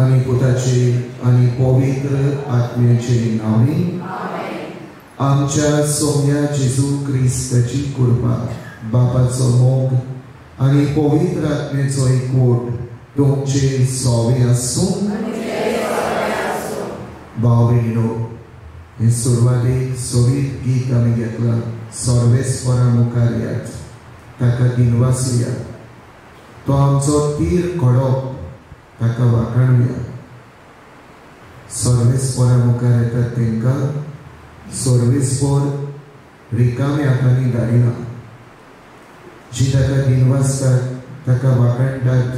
आनी पुताचे आनी पवित्र आत्म्याचे नांवान आमच्या सोम्या जेजू क्रिस्ताची कृपा, बापाचो मोग आनी पवित्र आत्म्याचो एकवट तुमचे सोवे आसूं। भाव भयणीनो, हे सुरवातेक सोबीत गीत आमी घेतलां, सर्वेस्परा मुखार यात, ताका दिनवासुया, तो आमचो तीर खडप, ताका वाखाणुया। सर्वेस्परा मुखार येतात तांकां सर्वेस्पर रिकाम्या हातांनी धाडिना। जी ताका दिनवासतात, ताका वाखाणटात,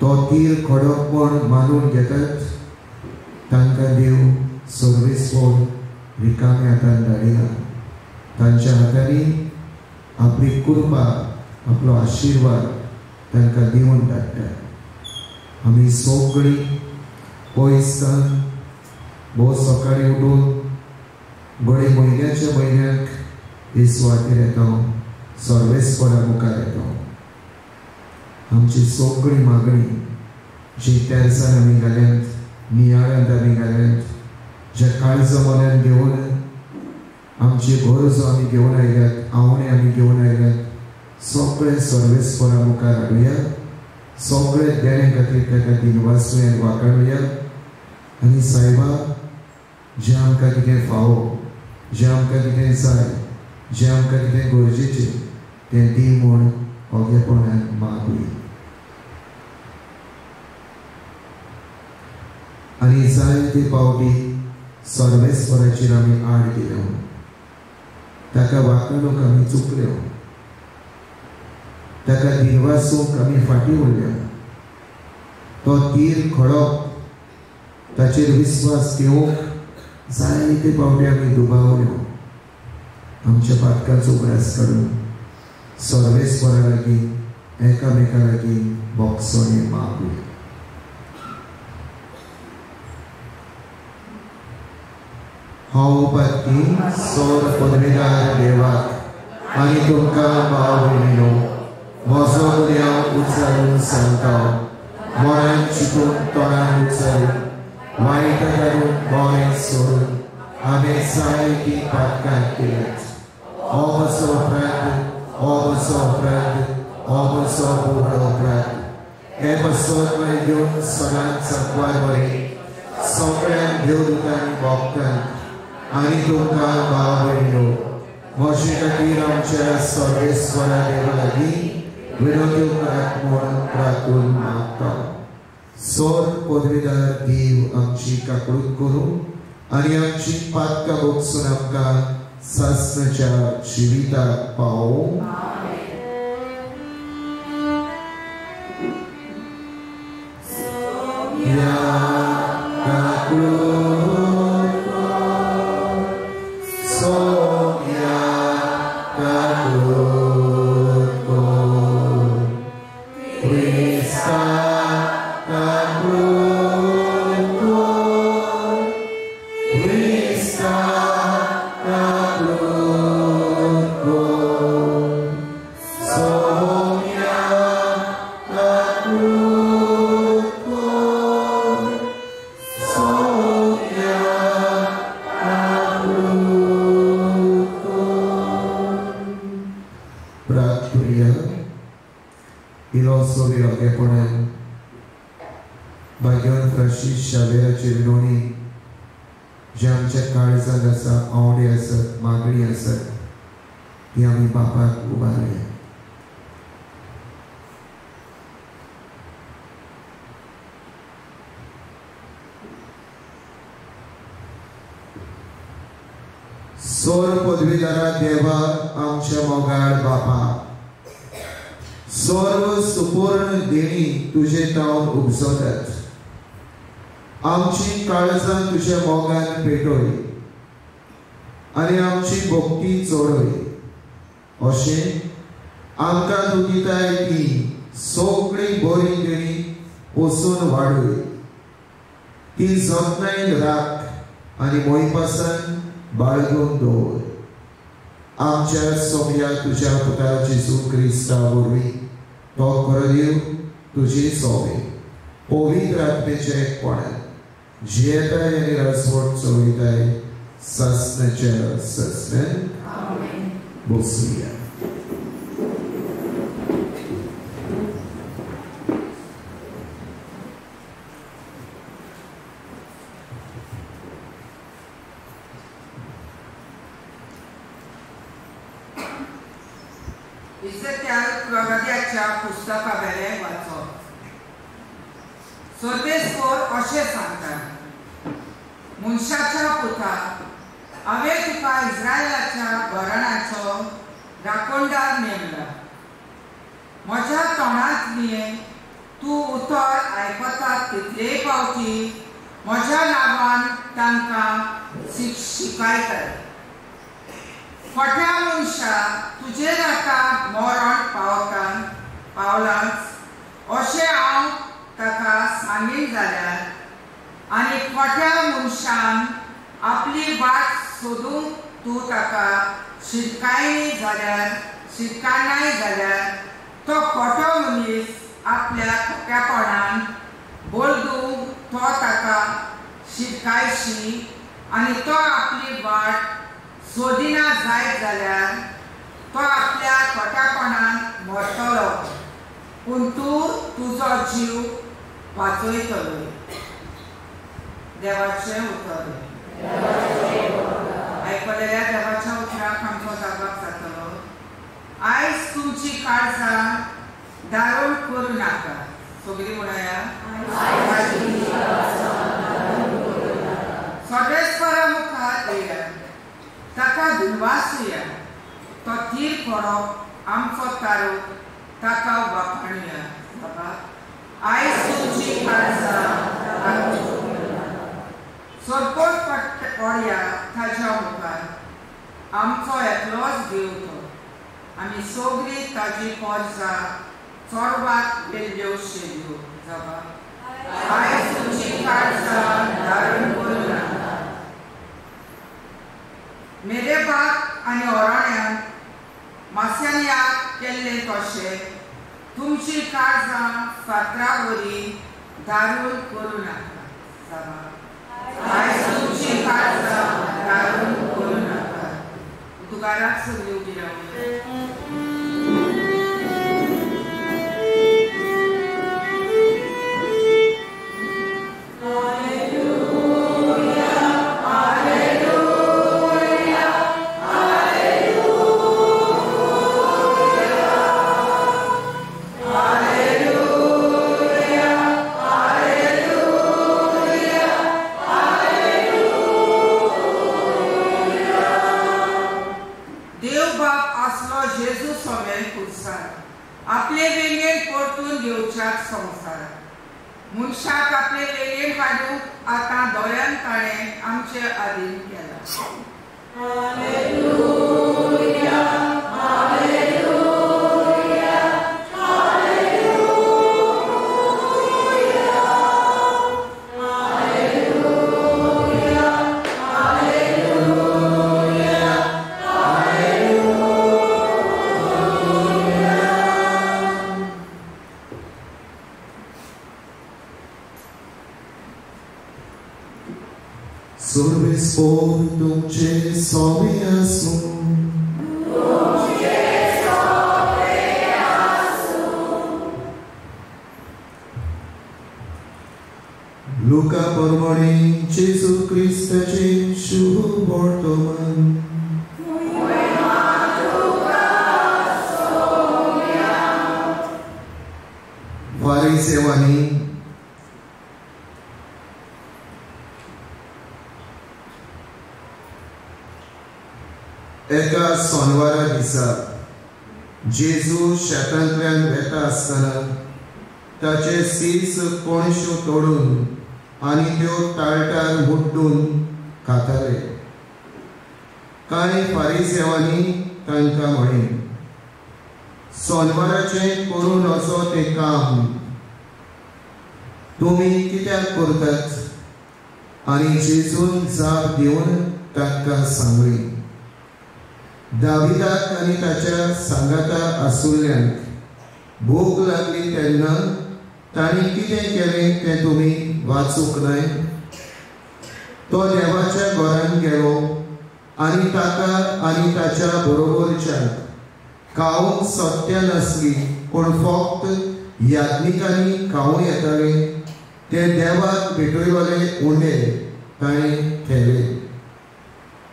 तो तीर खडप म्हण मानून घेतात, तांकां देव सर्वेस्पर रिकाम्या हातान धाडिना। तांच्या हातांनी आपली कृपा, आपलो आशिर्वाद तांकां दिवन धाडटा। आमी सगळीं पयसान भोव सकाळीं उठून घडये म्हयन्याच्या म्हयन्याक हे सुवातेर येता, सर्वेस्परा मुखार येता। आमची सगळी मागणी जी तेरसान आमी घाल्यात, नियाळांत आमी घाल्यात, ज्या काळजा मनान घेवन आमची गरजो आमी घेवन आयल्यात, आवणे आमी घेवन आयल्यात, सगळे सर्वेस्परा मुखार हाडुया, सगळे देणे खातीर ताका दिनवासुया आनी वाखाणुया। आनी सायबा, जें आमकां कितें फावो, जें आमकां कितें जाय, जें आमकां कितें गरजेचें तें दी म्हूण ओगेपणान मागुया। आनी जाय ते पावटी सर्वेस्पराचेर आमी आड गेल्यो, ताका वाखाणूंक आमी चुकल्यो, ताका दिनवासूंक आमी फाटीं उरल्या। तो तीर खडप, ताचेर विस्वास घेवंक जायते पावटी आमी दुबावल्यो। आमच्या पातकांचो उगडास काडून सर्वेस्परा लागीं, एकामेका लागीं बोगसणे मागुया। हांव पातकी सोर पदवीदार देवाक आनी तुमकां भाव भयणीनो म्हजो गुन्यांव उच्चारून सांगता, मनान चिंतून तोंडान उच्चारून वायट करून बरें सोडून हांवें जायतीं पातकां केल्यात। हो म्हजो अपराध, हो म्हजो अपराध, हो म्हजो व्हड अपराध। हे पासत म्हळें घेवन सदांच सांकवार बरें सगळ्यांक देवदूतांनी भोगतात आनी तुमकां भाव भयणीनो म्हजे खातीर आमच्या सर्वेस्परा देवा लागीं विनवण्यो करात म्हूण प्रार्थून मागता। सोर पदवीदार देव आमची काकळूत करूं आनी आमची पातकां भोगसून आमकां सासणाच्या जिविताक पावोवं। ह्या काकळूत कर, सोम्या काकळूत कर, क्रिस्ता काकळूत कर, क्रिस्ता काकळूत कर, सोम्या काकळूत कर, सोम्या काकळूत कर। प्रार्थुया। इलोसो विरोगेपणान भाग्यवान फ्रांसीस शावेराची विनवणी जे आमच्या काळजांत आसा, आवडी आसत, मागणी आसत, ती आमी बापाक उबारुया। सोर पदवीदारा देवा आमच्या मोगाळ बापा, सर्व सुपूर्ण देणी तुजे तावन उपजतात, आमची काळजां तुज्या मोगान पेटय आनी आमची भक्ती चडय, अशें आमकां तूं दिताय ती सगळी बरी देणी पोसून वाडय, ती जतनायेन राख आनी मोहिपासान बाळगून दवर। आमच्या सोम्या तुज्या पुता जेजू क्रिस्ता वरवीं, तो खरो देव, तुजी सोबे, पवित्र आत्म्याच्या एकपणान जियेताय आनी राजवट चलयताय सासणाच्या सासणान. बसुया. पुस्तकावेलें वाचप. सर्वेस्पर अशें सांगता, मनशाच्या पुता, हांवें तुका इस्रायलाच्या घराण्याचो राखणदार नेमला. म्हज्या तोंडांतलें तूं उतर आयकता तितले फावटी म्हज्या नांवान तांकां शिकयता. खोट्या मनशा तुजेर आतां मरण पावलांच अशें हांव ताका सांगीन जाल्यार आनी खोट्या मनशान आपली वाट सोदूंक तूं ताका शिटकायनी जाल्यार शिटकायनाय जाल्यार तो खोटो मनीस आपल्या खोट्यापणान बदलूंक तो ताका शिटकायशी आनी तो आपली वाट सोदिना जायत जाल्यार तो आपल्या खोट्यापणान मरतलो, पूण तूं तुजो जीव वाचयतलो. देवाचें उतर. आयकलेल्या देवाच्या उतराक आमचो जागप जातलो. आयज तुमची काळजां दारूण करूं नाका. सगळीं म्हणया, सर्वेस्परा मुखार येया, ताका दुनवासुया, तो थीर करप आमचो तारूक, ताका वाखाणुया. बाबा, आयज तुमची काळजां सरपट पडया ताच्या मुखार. आमचो एकलोच देव तो, आमी सगळीं ताजी पोरसां चोरवाक गेल्ल्यो शेल्यो. बाबा, आयज तुमची काळजां धारण करूं नाका. मेरेबाक आनी ओराण्यान मास्याक केल्लें तशें तुमची काळजां फातरा वरी दारूण करूं नाका. बाबा, आयज तुमची काळजां दारूण करूं नाका. तुकाराक सगळी उबी रावूं. आपले वेंगेन परतून घेवच्याक संवसार मनशाक आपले वेंगेन हाडूंक आतां दोळ्यान ताणें आमचे आदीन केलां. Hallelujah, hallelujah, hallelujah, hallelujah, hallelujah, hallelujah. सर्वेस्पर तुमचे सोवे आसूं. लुका प्रमाणे जेजू क्रिस्ताचे शुभ वर्तमान. फारिसेवांनी एका सोनवारा दिसा जेजू शेतांतल्यान वेता आसतना ताचे सीस कोणश्यो तोडून आनी त्यो ताळटार मुड्डून खाताले. कांय फारिसेवांनी तांकां म्हळें, सोनवाराचें करूं नजो तें काम तुमी कित्याक करतात? आनी जेजून जाप दिवन तांकां सांगली, दाविदाक आनी ताच्या सांगाता आसुल्ल्यांक भूक लागली तेन्ना तांणी कितें केलें तें तुमी वाचूंक न्हय? तो देवाच्या घरांत गेलो आनी ताका आनी ताच्या बरोबरच्याक खावंक सत्या नासली, पूण फक्त याज्ञिकांनी खावं येताले ते देवाक भेटयलेले उंडे ताणें खेले.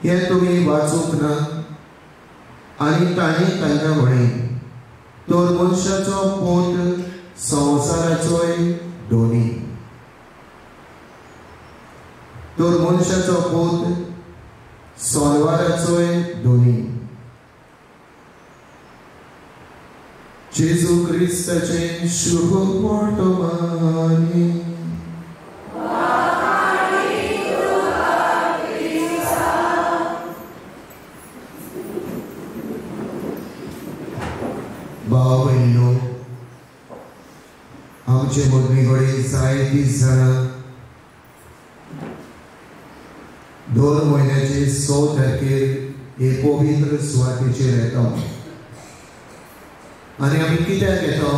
हें तुमी वाचूंक ना? आनी ताणें तांकां म्हळें, तर मनशाचो पोट संवसाराचोय दोनी. तर मनशाचो पोट संवसाराचोय दोनी. जेजू क्रिस्ताचें शुभ वर्तमान. भाव भयणीनो, आमचे मदीं कडेन जायतीं जाणां 2 म्हयन्याचे 100 तारखेर हे पवित्र सुवातेचेर येता. आनी आमी कित्याक येता?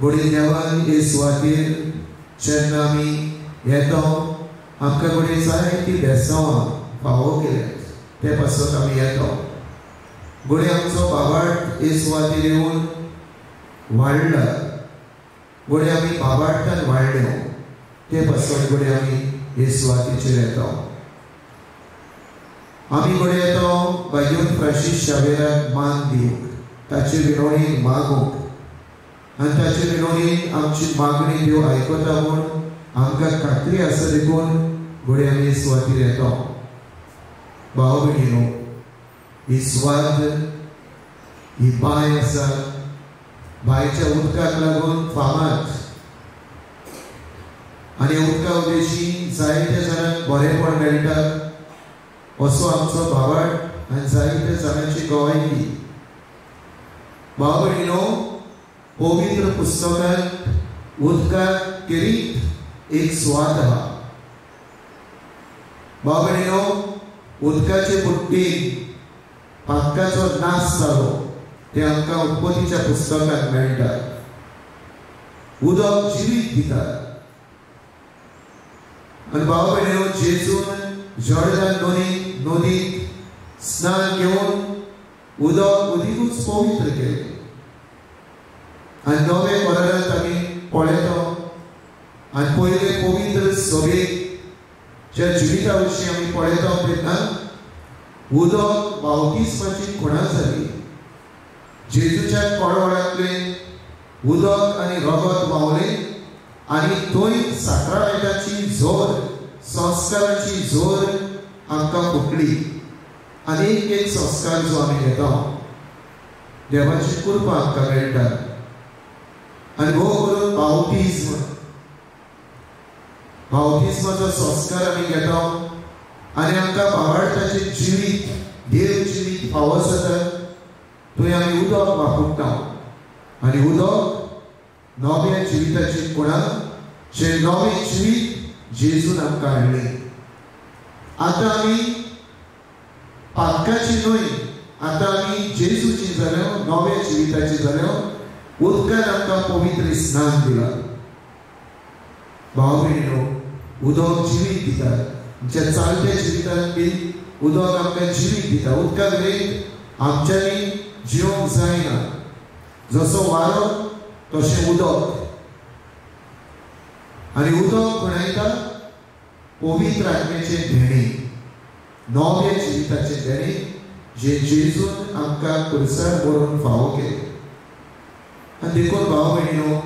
घडये देवान हे सुवातेर जेन्ना आमी येता आमकां घडये जायतीं बेसांवां फावो केल्यात, ते पासत आमी येता. घडये आमचो बाबाट हे सुवातेर येवन वाडला, घडये आमी बाबाटान वाडले, ते पासत घडये आमी हे सुवातेचेर येता. आमी घडये येता भाग्योन फ्रांसीस शावेराक मान दिवंक, ताचे विनवणीन मागूंक, आनी ताचे विनवणीन आमची मागणी देव आयकता म्हूण आमकां खात्री आसा, देखून घडये आमी हे सुवातेर येता. भाव भयणीनो, ही सुवात ही बांय आसा. बांयच्या उदकाक लागून फामाद आनी उदका उदेशी जायत्या जाणांक बरेंपण मेळटा असो आमचो भावार्थ आनी जायत्या जाणांची गवायकी. भाव भयणीनो, पवित्र पुस्तकांत उदकाक केरीत एक सुवात आहा. भाव भयणीनो, उदकाचे बुट्टीन पातकाचो नाश जालो ते आमकां उत्पत्तीच्या पुस्तकांत मेळटा. उदक जिवीत दिता. आनी भाव भयणीनो, जेजून जॉर्डन नदींत स्नान घेवन उदक उदीकूच पवित्र केलें. आनी नवे करारांत आमी पळयता आनी पयले पवित्र सभेक ज्या जिविता विशीं आमी पळयता तेन्ना उदक बावतिस्माची खुणा जाली. जेजूच्या कळवळांतलें उदक आनी रगत व्हांवलें आनी थंय साक्रामेंताची जोर, संस्काराची जोर आमकां फुटली. आनी एक एक संस्कार जो आमी घेता देवाची कृपा आमकां मेळटा. आनी भोव करून बावतिज्म, बावतिज्माचो संस्कार आमी घेता आनी आमकां भावार्थाचें जिवीत, देव जिवीत फावो जाता. थंय आमी उदक वापरता आनी उदक नव्या जिविताची खुणा, जें नवें जिवीत जेजून आमकां हाडलें. आतां आमी पातकाची न्हय, आतां आमी जेजूची जाल्या, नव्या जिविताची जाल्या. उदकान आमकां पवित्र स्नान दिलां. भाव भयणीनो, उदक जिवीत दिता. आमच्या चालत्या जिवितांत बी उदक आमकां जिवीत दिता. उदका विरयत आमच्यांनी जिवंक जायना. जसो वारो तशें उदक. आनी उदक खुणायता पवित्र आत्म्याचें देणें, नव्या जिविताचें देणें जें जेजून आमकां खुर्सार बरोवन फावो केलें. आनी देखून भाव भयणीनो,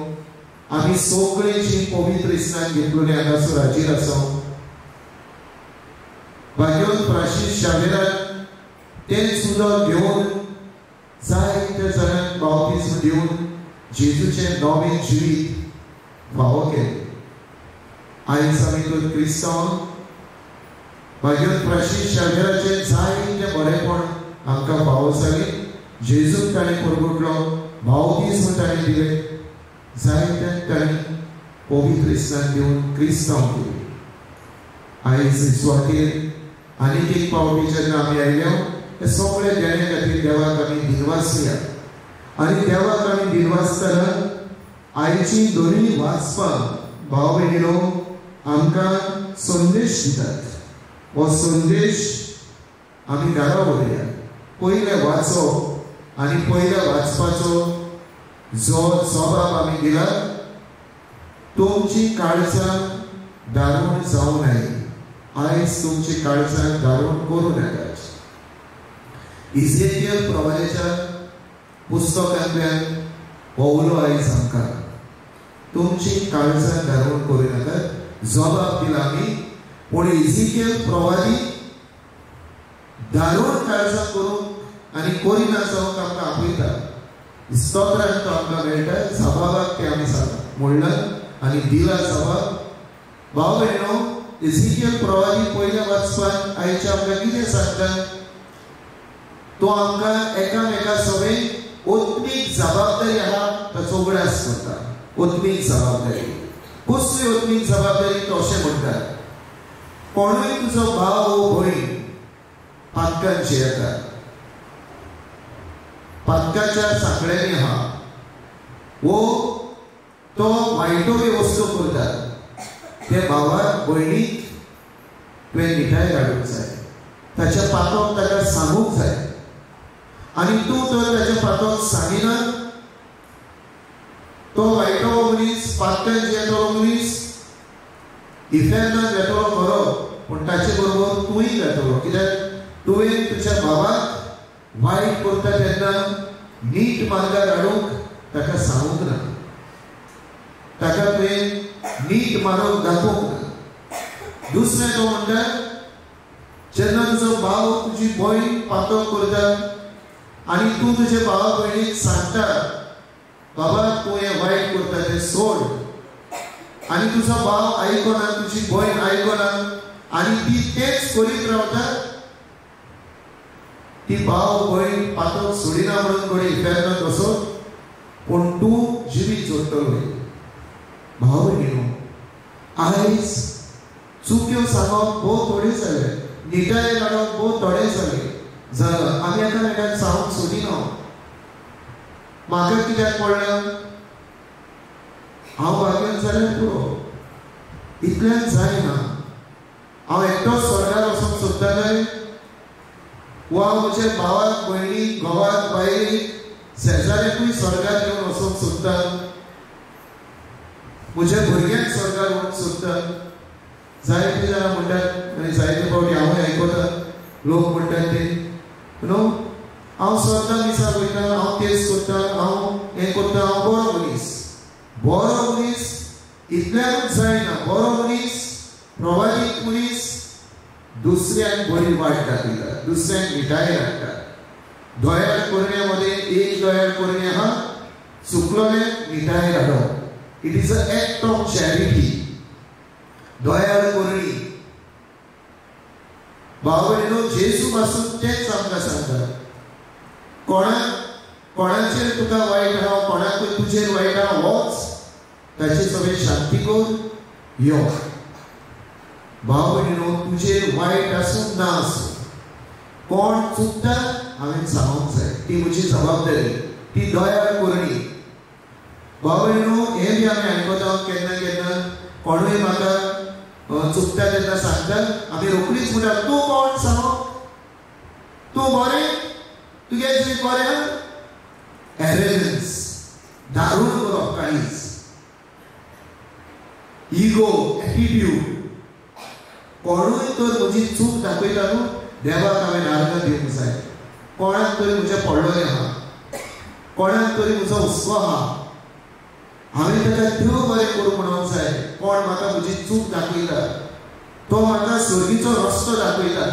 आमी सगळे जी पवित्र स्नान घेतलेलें हांगासर हाजीर आसा. भाग्योन फ्रांसीस शावेरान तेंच उदक घेवन जायत्या जाणांक बावतिज्म दिवन जेजूचें नवें जिवीत फावो केलें. आयज आमी तर क्रिस्तांव भाग्योन फ्रांसीस शावेराचें जायतें बरेंपण आमकां फावो जालें. जेजूक ताणें परगटलो, बावतिज्म ताणें दिलें, जायत्यांक ताणें पवित्र स्नान दिवन क्रिस्तांव केलें. आयज सुवातेर आनीक एक पावटी जेन्ना आमी आयल्या हे सगळे देण्या खातीर देवाक आमी दिनवासया. आनी देवाक आमी दिनवासतना आयची दोनूय वाचपां भाव भयणीनो आमकां संदेश दितात. हो संदेश आमी घरा व्हरुया. पयलें वाचप आनी पयल्या वाचपाचो जो जबाब आमी दिला, तुमची काळजां दारूण जावं नये. आयज तुमची काळजां दारूण करूं नाकात. इझेकियल प्रवादाच्या पुस्तकांतल्यान हो उलो आयज आमकां, तुमची काळजां दारूण करूं नाकात जबाब दिला आमी. पूण इझेकियल प्रवादी दारूण काळजां करूंक आनी करिना जावंक आमकां आपयता. स्तोत्रांत तो आमकां मेळटा. जबाबाक ते आमी म्हणलां आनी दिला जबाब. भाव भयणो, इझेकियल प्रवादी पयल्या वाचपान आयच्या आमकां कितें सांगता? तो आमकां एकामेका सवें ओत्मीक जबाबदारी आहा ताचो उगडास करता. ओत्मीक जबाबदारी कसली? ओत्मीक जबाबदारी तो अशें म्हणटा, कोणूय तुजो भाव वो भयण पातकांची येता, पातकाच्या सांकड्यांनी आहा वो तो वायटो बी वस्तू करता, ते भावाक भयणीक तुवें निठाय काडूंक जाय, ताच्या पातक ताका सांगूंक जाय. आनी तूं तर ताच्या पातक सांगिना, तो वायटो मनीस, पातकान येतलो मनीस इफेर्नान वेतलो खरो, पूण ताचे बरोबर तूंय वेतलो. कित्याक तुवें तुज्या भावाक वायट करता तेन्ना नीट मार्गार हाडूंक ताका सांगूंक ना, ताका तुवें नीट मार्ग दाखोवंक ना. दुसरें तो म्हणटा, जेन्ना तुजो भाव तुजी भयण पातक करता आनी तूं तुज्या भावा भयणीक सांगता, बाबा तूं हें वायट करता तें सोड, आनी तुजो भाव आयकना, तुजी भयण आयकना आनी ती तेच करीत रावता, ती भाव भयण पातक सोडिना म्हणून थोडी इफेर्नात वचत, पूण तूं जिवीत जोडटलो. भाव भयणीनो, आयज चुक्यो सांगप भोव थोडे जाले, निटाय काडप भोव थोडे जाले जालां. आमी एकामेकांक सांगूंक सोदिना. म्हाका कित्याक पडलां, हांव भाग्यान जाल्यार पुरो, इतल्यान जायना. हांव एकटोच स्वर्गार वचूंक सोदता काय, वा हांव म्हज्या भावाक, भयणीक, घोवाक, बायलेक, शेजाऱ्याकूय स्वर्गार घेवन वचूंक सोदता, म्हज्या भुरग्यांक स्वर्गार व्हरूंक सोदता. जायते जाणां म्हणटात आनी जायते फावटी हांवूय आयकता लोक म्हणटात ते, न्हू हांव स्वता मिसाक वयता, हांव तेच करता, हांव हें करता, हांव बरो मनीस. बरो मनीस इतल्यानूच जायना. बरो मनीस, प्रभावीत मनीस दुसऱ्यांक बरी वाट दाखयता, दुसऱ्यांक मिठाय हाडटा. दयाळ करण्या मदें एक दयाळ करणी आहा, चुकलोले मिठाय हाडप. It is a act of charity. दयाळ करणी. भाव भयणीनो, जेजू पासून तेच आमकां सांगता, कोणाचेर तुका वायट आहा, कोणाकूय तुजेर वायट आहा, वच ताचे सगळें शांती कर, यो. भाव भयणीनो, तुजेर वायट आसूं ना आसूं, कोण चुकता हांवें सांगूंक जाय, ती म्हजी जबाबदारी, ती दयाळ करणी. भाव भयणीनो, हें बी आमी आयकता केन्ना केन्ना कोणूय म्हाका चुकता तेन्ना सांगता, आमी रोखडीच म्हणटा, तूं कोण सांगो, तूं बरें, तुगे जिवीत बरें आहा. एरेगन्स, दारूण करप, काळीज, इगो, एटिट्यूड. कोणूय तर म्हजी चूक दाखयता न्हू, देवाक हांवें आर्गां दिवंक जाय. कोणाक तरी म्हजें पडलोलें आहा, कोणाक तरी म्हजो हुस्को आहा, हांवें ताका देव बरें करूं म्हणूंक जाय. कोण म्हाका म्हजी चूक दाखयता, तो म्हाका सर्गीचो रस्तो दाखयता.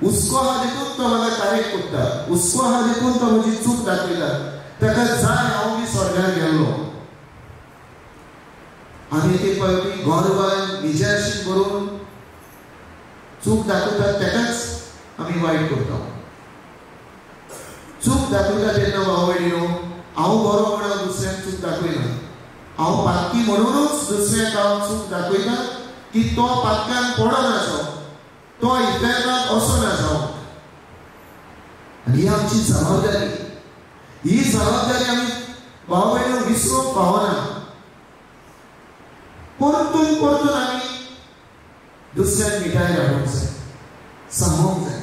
हुस्को आहा देखून तो म्हाका करेक्ट करता, हुस्को आहा देखून तो म्हजी चूक दाखयता. ताका जाय हांव बी स्वर्गार गेल्लो. आमी एक फावटी गर्वान निजाशी करून चूक दाखयतात ताकाच आमी वायट करता. चूक दाखयता तेन्ना भाव भयणीनो, हांव बरो म्हणून दुसऱ्यांक चूक दाखयना, हांव पातकी म्हणूनच दुसऱ्यांक हांव चूक दाखयता की तो पातकान पडना जावं, तो इफेर्नाक वचना जावं. आनी ही आमची जबाबदारी. ही जबाबदारी आमी भाव भयणीनो विसरूंक फावना. परतून परतून आमी दुसऱ्याक मिठाय हाडूंक जाय, सांगूंक जाय.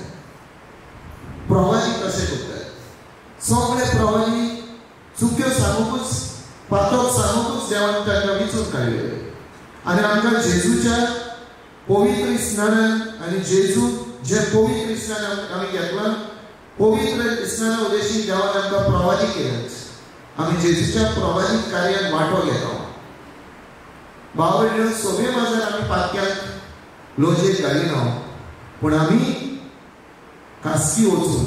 प्रवाही कशें करतात? सगळे प्रवाही चुक्यो सांगूकच, पातक सांगूकच देवान तांकां विचून काडलेले. आनी आमकां जेजूच्या पवित्र स्नानान आनी जेजू जे पवित्र स्नान आमी घेतलां, पवित्र स्नाना उद्देशीन देवान आमकां प्रवाही केल्यात. आमी जेजूच्या प्रवाही कार्यान वांटो घेता. भाव भयणीनो सोबे माजार आमी पातक्याक लोजेक घालिना, पूण आमी खासगी वचून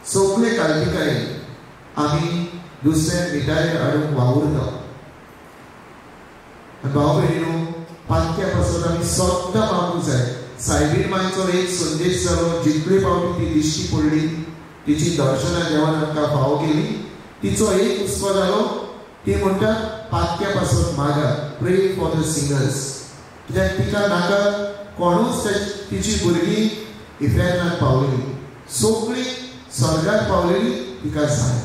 सगळे काळजीकायेन आमी दुसऱ्या मिठाय हाडूंक वावुरता. आनी भाव भयणीनो पातक्या पासून आमी सद्दां मागूंक जाय. सायबीण मांयचो एक संदेश जालो, जितले फावटी ती दिश्टी पडली, तिची दर्शनां देवान आमकां फावो केली, तिचो एक हुस्को जालो. ती म्हणटा पातक्या पासून मागा, प्रे फॉर the singers. कित्याक तिका नाका कोणूच तिची भुरगीं इफेर्नाक पावलेली, सगळीं स्वर्गाक पावलेली तिका जाय.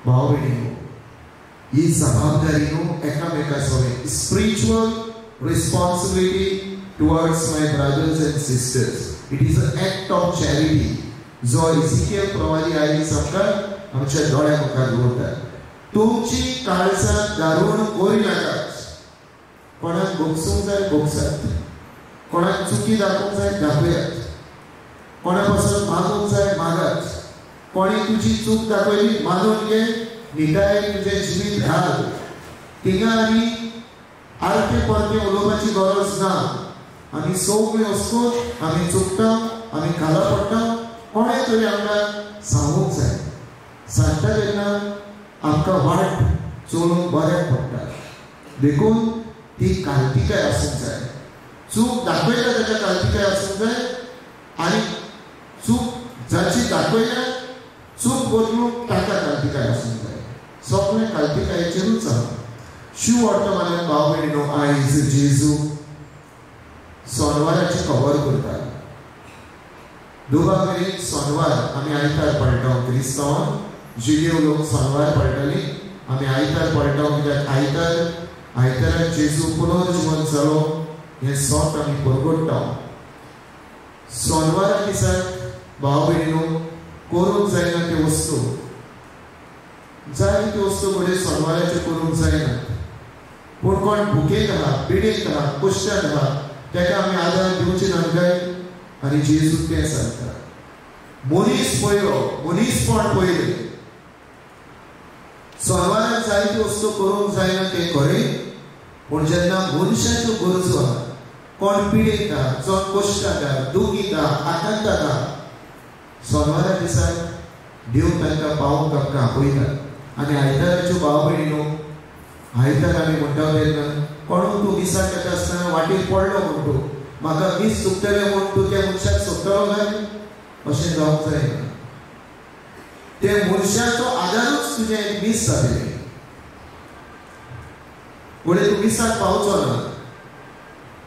भाव भयणीनो ही जबाबदारी न्हू एकामेका सवें, Spiritual responsibility towards my brothers and sisters. It is an act of charity जो इजिकियल प्रवादी आयज आमकां आमच्या दोळ्या मुखार दवरता. तुमची काळजां दारून करिनाकात. कोणाक भोगसूंक जाय भोगसात, कोणाक चुकी दाखोवंक जाय दाखयात, कोणा पासून मागूंक जाय मागात. कोणी तुजी चूक दाखयली मानून घे, निटायेन तुजें जिवीत घाल. थिंगा आनी आरते परते उलोवपाची गरज ना. आमी सगळे वचून आमी चुकता, आमी खाला पडटा, कोणें तरी आमकां सांगूंक जाय. सांगता तेन्ना आमकां वाट चलोवंक बऱ्याक पडटा. देखून ती काळजीकाय आसूंक जाय. चूक दाखयता ताच्या काळजीकाय आसूंक जाय, आनी चूक जाची दाखयल्या चूक बदलूंक ताका काळजीकाय आसूंक जाय. सगळें काळजीकायेचेरूच आसा. शिव वर्तमानान भाव भयणीनो आयज जेजू सोनवाराची खबर करता. दुबावेरी सोनवार आमी आयतार पळटा, क्रिस्तांवान जुदेव लोक सोनवार पळटाली, आमी आयतार पळटा. कित्याक आयतार आयताराक जेजू पुनर्जिवन जालो हें सत आमी परगट्टा. सोनवारा दिसाक भाव भयणीनो करूंक जायना त्यो वस्तू, जाय त्यो वस्तू घडये सोनवाराच्यो करूंक जायना, पूण कोण भुकेक आहा, पिडेक आहा, कश्टात आहा, ताका आमी आदार दिवचे ना काय? आनी जेजू तें सांगता, मनीस पयलो, मनीसपण पयलें. सोनवाराक जायत्यो वस्तू करूंक जायना तें खरें, पूण जेन्ना मनशाच्यो गरजो आहा, कोण पिडेक आहा, जो कश्टाक आहा, दुखीत आहा, आकांताक आहा, सोनवारा दिसाक देव तांकां पावोवंक आमकां आपयता. आनी आयताराच्यो भाव भयणीनो आयतार आमी म्हणटा तेन्ना कोणूक तूं मिसाक येता आसतना वाटेर पडलो म्हूण तूं म्हाका मीस चुकतलें म्हूण तूं त्या मनशाक सोदतलो काय? अशें जावंक जायना. ते मनशाचो आदारूच तुजें मीस जातलें. घडये तूं मिसाक पावचो ना,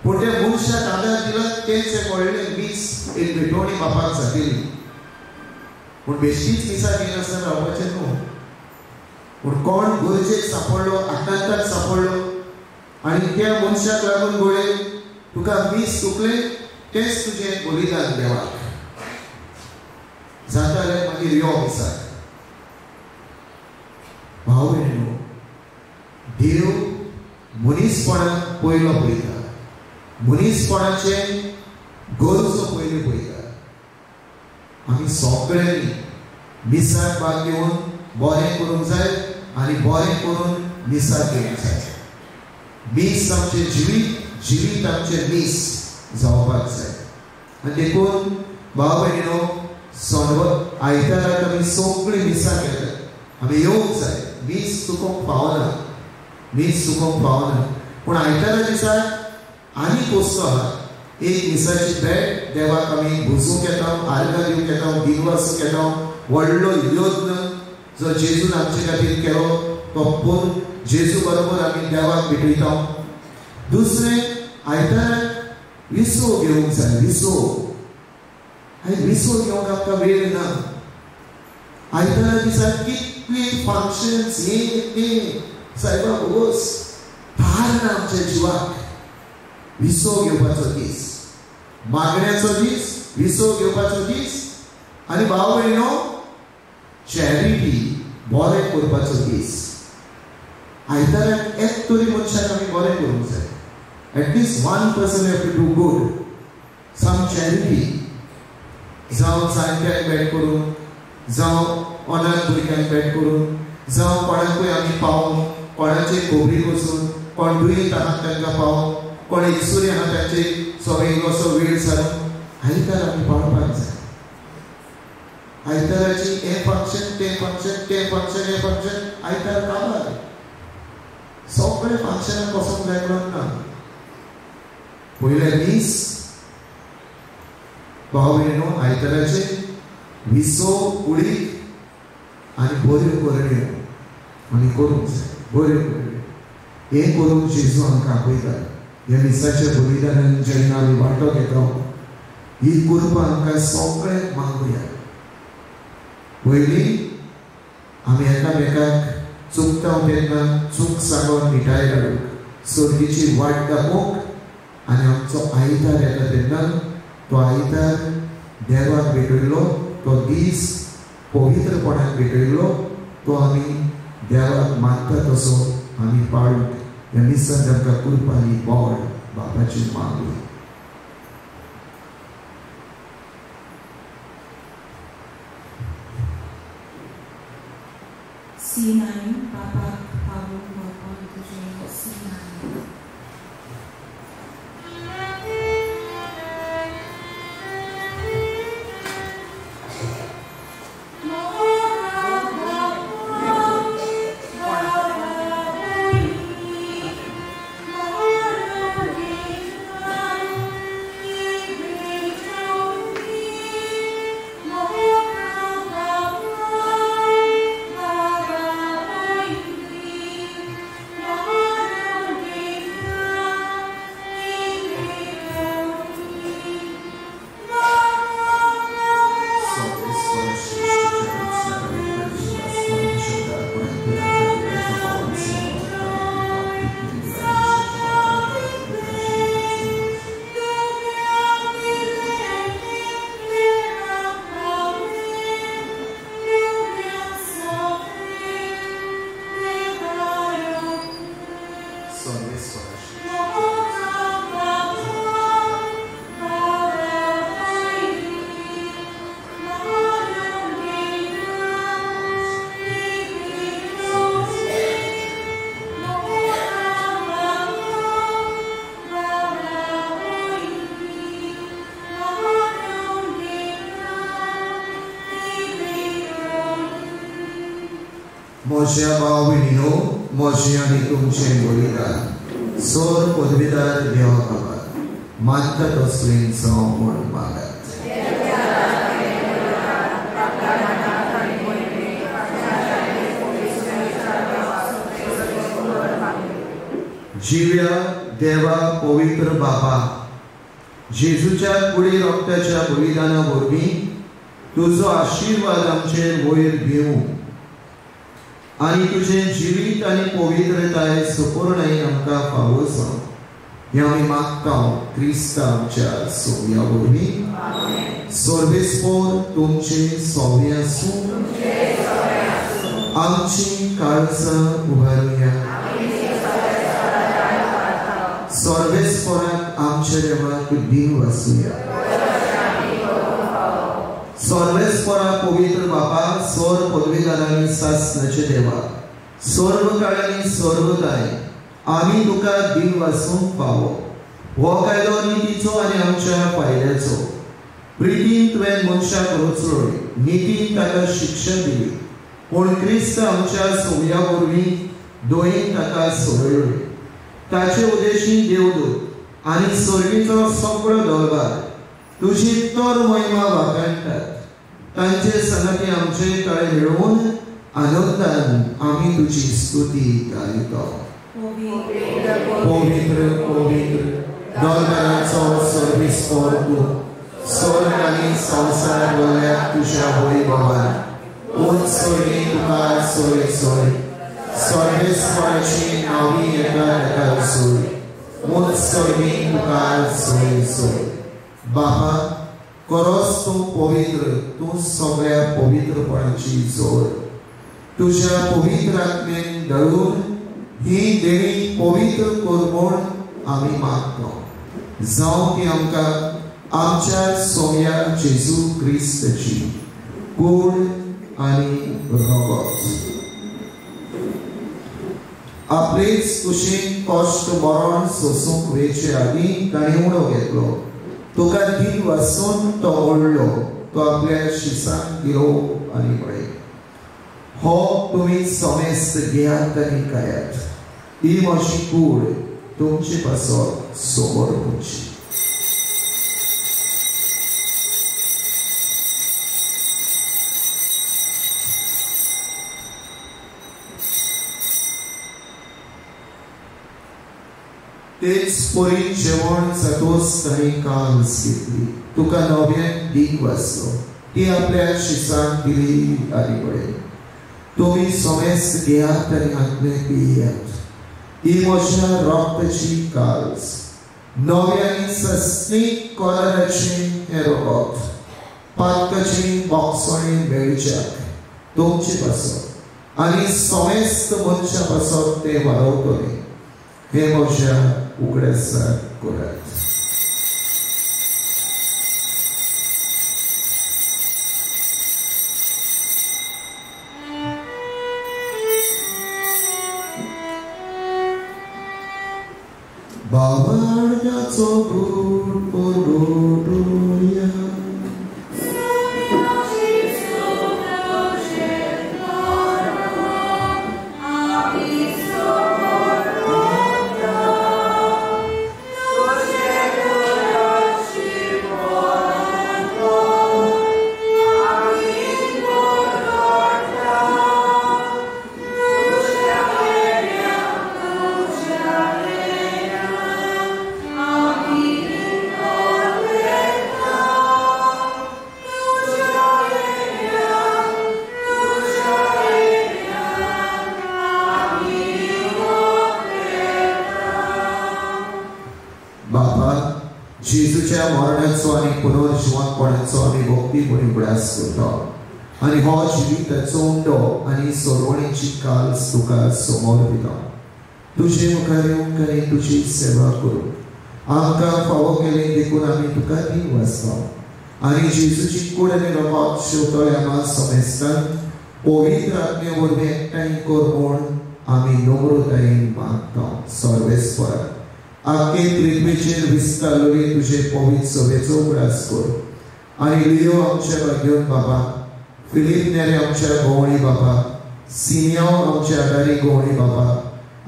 पूण त्या मनशाक आदार दिला तेंच एक व्हडलें मीस, एक भेटवणी बापाक जातली. पूण बेश्टीच मिसाक येनासतना रावपाचें न्हू. पूण कोण गरजेक सांपडलो, आकांताक सांपडलो आनी त्या मनशाक लागून घडये तुका मीस चुकलें, तेंच तुजें बलिदान देवाक जाता जाल्यार मागीर यो मिसाक. भाव भयणीनो देव मनीसपणाक पयलो पळयता, मनीसपणाचें गरजो पयलीं पळयता. आमी सगळ्यांनी मिसाक भाग घेवन बरें करूंक जाय आनी बरें करून मिसाक घेवंक जाय. मीस आमचें जिवीत, जिवीत आमचें मीस जावपाक जाय. आनी देखून भाव भयणीनो आयताराक आमी सगळीं मिसाक येतात, आमी येवंक जाय. मीस चुकोवंक फावना, मीस चुकोवंक फावना. पूण आयतारा दिसाक आनीक वस्तू आहा. एक मिसाची भेट देवाक आमी भुजूंक येता, आर्गां दिवंक येता, दिनवासूंक येता. व्हडलो यत्न जो जेजून आमचे खातीर केलो तो पूर्ण जेजू बरोबर आमी देवाक भेटयता. दुसरें, आयताराक विसव घेवंक जाय. विसव, आनी विसव घेवंक आमकां वेळ ना. आयतारा दिसा कितली फंक्शन्स हे ते सायबा बोगोस थार ना आमच्या जिवाक. विसव घेवपाचो दीस, मागण्याचो दीस, विसव घेवपाचो दीस आनी भाव भयणो चॅरिटी बरें करपाचो दीस. आयताराक एक तरी मनशाक आमी बरें करूंक जाय. At least one person have to do good, some charity. जावं जाणट्यांक भेट करून, जावं अनाथ भुरग्यांक भेट करून, जावं कोणाकूय आमी पावोवन, कोणाचे खबरी वचून, कोण दुयेंत आहा तांकां पावोवन, कोण एकसुरी आहा तांचे सगळे इल्लोसो वेळ सारून आयतार आमी पावपाक जाय. आयताराची हें फंक्शन तें फंक्शन तें फंक्शन हें फंक्शन आयतार काबार सगळे फंक्शनाक वचूंक जाय म्हणून ना. पयले दीस भाव भयणो आयताराचे विसव कुडीक आनी बऱ्यो करण्यो आमी करूंक जाय. बऱ्यो करण्यो हें करूंक जेजू आमकां आपयता. ह्या मिसाच्या बलिदानान जेन्ना आमी वांटो घेता ही कुरपा आमकां सगळ्यांक मागुया. पयलीं आमी एकामेकाक चुकता तेन्ना चूक सांगून मिठाय घालूंक, सर्गीची वाट दाखोवंक आनी आमचो आयतार येता तेन्ना तो आयतार देवाक भेटयल्लो, तो दीस पवित्रपणान भेटयल्लो, तो आमी देवाक मानता तसो आमी पाळूंक. ह्या मिसांत आमकां कृपा आनी बळ बापाची मागुया. C9, बापाक पावूंक मोगोन तुजें C9. म्हज्या भाव भयणीनो, म्हजें आनी तुमचें बलिदान सोर पदवीदार देवा बाबा मानता तसलें जावं म्हूण मागात. जिव्या देवा पवित्र बाबा, जेजूच्या कुडी रक्ताच्या बलिदाना वरवीं तुजो आशिर्वाद आमचेर वयर घेवं आनी तुजें जिवीत आनी पवित्रताय सुपूर्णायेन आमकां फावो जावं हें आमी मागता क्रिस्ता आमच्या सोव्या वरवीं. सर्वेस्पोर तुमचे सोवे आसूं. आमची काळजां उबारुया. सर्वेस्पोराक आमच्या देवाक देव आसुया. सर्वेस्पोरा पवित्र बापा, स्वर पदवीदारांनी सासनाचे देवा, सर्व काळांनी सर्वदाय आमी तुका देव आसूंक फावो. हो कायदो नितीचो आनी आमच्या फायद्याचो. प्रितीन तुवें मनशाक रचलो, नितीन ताका शिक्षा दिली, पूण क्रिस्त आमच्या सोव्या वरवीं दोयेन ताका सोडयलो. ताचे उदेशी देवदूत आनी सर्गीचो सगळो दरबार तुजी तर महिमा वाखाणटात. तांचे संगती आमचे तळे मेळोवन आनंदान आमी तुजी स्तुती गायता. पवित्र पवित्र दरबाराचो सर्वेस्पोर तूं, स्वर्ग आनी संवसार भरल्यात तुज्या वैभवान. उंच सोयरी तुका सोय सोय सर्वेस्पराची नावी येता एका सोय उंच सोयरी तुका सोय सोय. बापा करोस तूं पवित्र, तूं सगळ्या पवित्रपणाची जोड. तुज्या पवित्र आत्मेन दळून ही देणी पवित्र कर म्हूण आमी मागता. जावं ती आमकां आमच्या सोम्या जेजू क्रिस्ताची कूड आनी रगत. आपलेच कुशीन कश्ट मरण सोसूंक वेचे आदीं ताणें उणो घेतलो. तुका दिन वासून तो ओडलो, तो आपल्या शिसांक दिलो आनी म्हळें, हो तुमी समेस्त घेयात आनी खायात, ही म्हजी कूड तुमचे पासत समोर तुमची. तेच परी जेवण जातोच ताणें काल्स घेतली, तुका नव्यान दीन वाचलो, ती आपल्या शिसांक दिली आनी म्हळें, तुमी समेस्त घेयात आनी हातलें पियात, ही म्हज्या रक्ताची काल्स, नव्या आनी सस्नीक कराराचें हें रगत, पातकाची बोगसणी मेळच्याक तुमचे पासत आनी समेस्त मनशां पासत तें वाडवतलें. हे म्हज्या उगडासाक करात. बाबाचो गुण परगटुया. जेजूच्या मरणाचो आनी पुनर्जिवंतपणाचो आमी भक्ती म्हणून उगडास करता आनी हो जिविताचो उंडो आनी सोडवणेची काल्स तुका समोर दिता. तुजे मुखार येवंक आनी तुजी सेवा करूंक आमकां फावो केलें देखून आमी तुका दिन वाचता आनी जेजूची कूड आनी रगत शेवतले आमा समेस्तान पवित्र आत्मे वरवीं एकठांय कर म्हूण आमी नम्रतायेन मागता. सर्वेस्परा आख्खे पृथ्वीचेर विस्तारलेली तुजे पवित्र सभेचो उगडास कर आनी लियो आमच्या भाग्योन बाबा, फिलीप नेरे आमच्या गवळी बाबा, सिमियांव आमच्या आदारी गवळी बाबा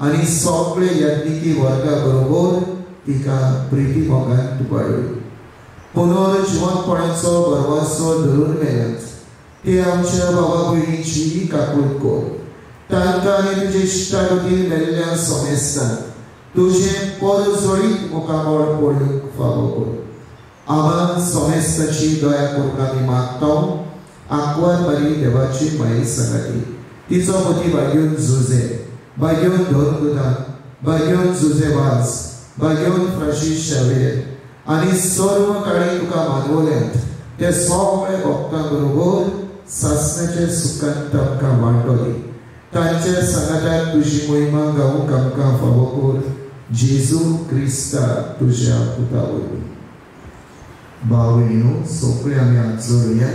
आनी सगळे याज्ञिकी वर्गा बरोबर तिका प्रिती मोगान तुपाडली. पुनर्जिवंतपणाचो भरवासो धरून मेल्यात ते आमच्या बाबा भयणीची काकूट कर. तांकां आनी तुजे इश्टागतीन मेल्ल्या समेस्तांक तुजें परजळीत मुखामळ पळोवंक फावो कर. आम्हा समेस्ताची दया करूंक आमी मागता. आंकवार बारी देवाची माये सांगाती तिचो मती भाग्योन जुजे, भाग्योन धर्मदूतान, भाग्योन जुजे वाज, भाग्योन फ्रांसीस शावेर आनी सर्व काळी तुका मानवल्यात ते सगळे भक्तां बरोबर सासणाच्या सुखान तांकां वांटोली. तांच्या सांगाताक तुजी महिमा गावंक आमकां फावो कर. जेजू क्रिस्ता तुज्या पुता वरवीं. भाव भयणीनो, सगळे आमी हात जोडुया.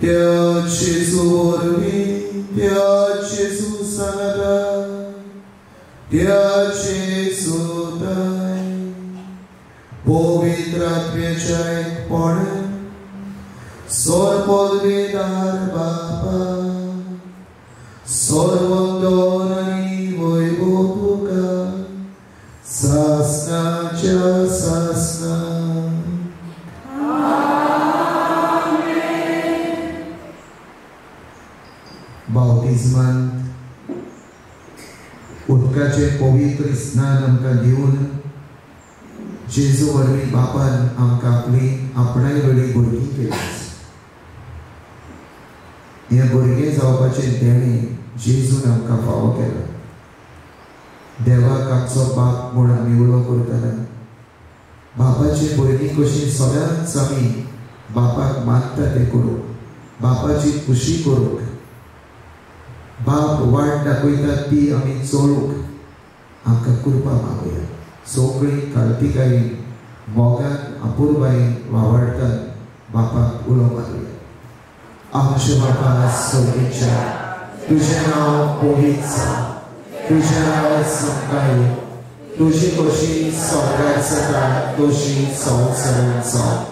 त्या जेजू वरवीं, त्या जेजू सांगाता, त्या जेजूताय पवित्र आत्म्याच्या एकपणान सर्वपदवीदार बापा, सर्वंदन आनी वैभव तुका सासणाच्या सासणा. बाप्तिज्मान उदकाचें पवित्र स्नान आमकां दिवन जेजू वरवीं बापान आमकां आपली आपणाय वेळी भुरगीं केली. हें भुरगें जावपाचें देणें जेजून आमकां फावो केलां. देवाक आमचो बाप म्हूण आमी उलो करतना बापाची भुरगीं कशीं सदांच आमी बापाक मानता तें करूंक, बापाची खुशी करूंक, बाप वाट दाखयता ती आमी चलूंक आमकां कृपा मागुया. सगळीं कार्तिकायेन मोगान अपुरबायेन वावडटान बापाक उलो मारुया. आमच्या बापा सर्गेच्या, तुजें नांव पवित्र जावं, तुजें नांव समकाय, तुजी कशी स्वर्गार जाता तशी संवसारांत जावं.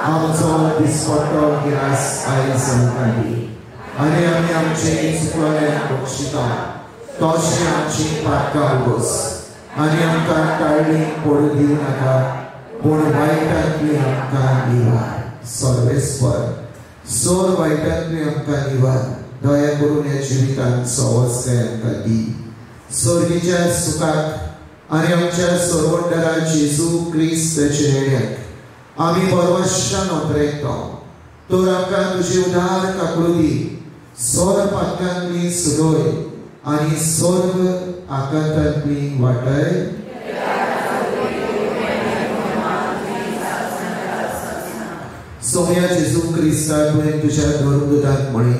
आमचो दिसपट्टो गिरास आयज आमकां दी आनी आमी आमचे चुकल्यान बक्षिता तशें आमची पातकां उगोस आनी आमकां टाळणी पडूं दिवं नाका, पूण वायटांतली आमकां निवार. सर्वेस्पर सोर वायटांतली आमकां निवार. दया करून ह्या जिवितांत सवस्काय आमकां दी. सर्गीच्या सुखाक आनी आमच्या सर्वंडरा जेजू क्रिस्ताच्या येण्याक आमी परवशान ओतरेता. तर आमकां तुजी उदार काकळुती सोर पातकांतली सुडय आनी स्वर्ग आकांतांतली वाटाय. सोम्या जेजू क्रिस्ता तुवें तुज्या धर्मदूताक म्हळें,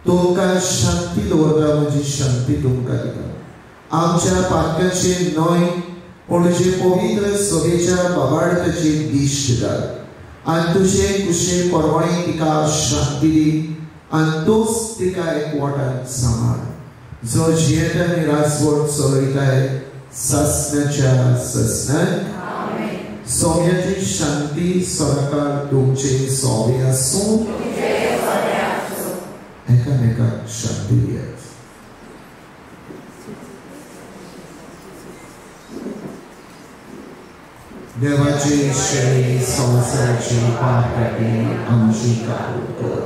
तुमकां शांती दवरता, म्हजी शांती तुमकां दिता. आमच्या पातकांचे न्हय पूण तुजे पवित्र सभेच्या बाबार्थाची दिश्ट घाल आनी तुजे कुशे परवाणी तिका शांती दी आनी तूंच तिका एकवटान सांबाळ, जो जियेता आनी रासवट चलयताय सासणाच्या सासणाक. सोम्याची शांती सदाकाळ तुमचे सोवे आसूं. एकामेकाक शांती दियात. देवाची शेळी संवसाराची पाप काडटी आमची काकूट कर.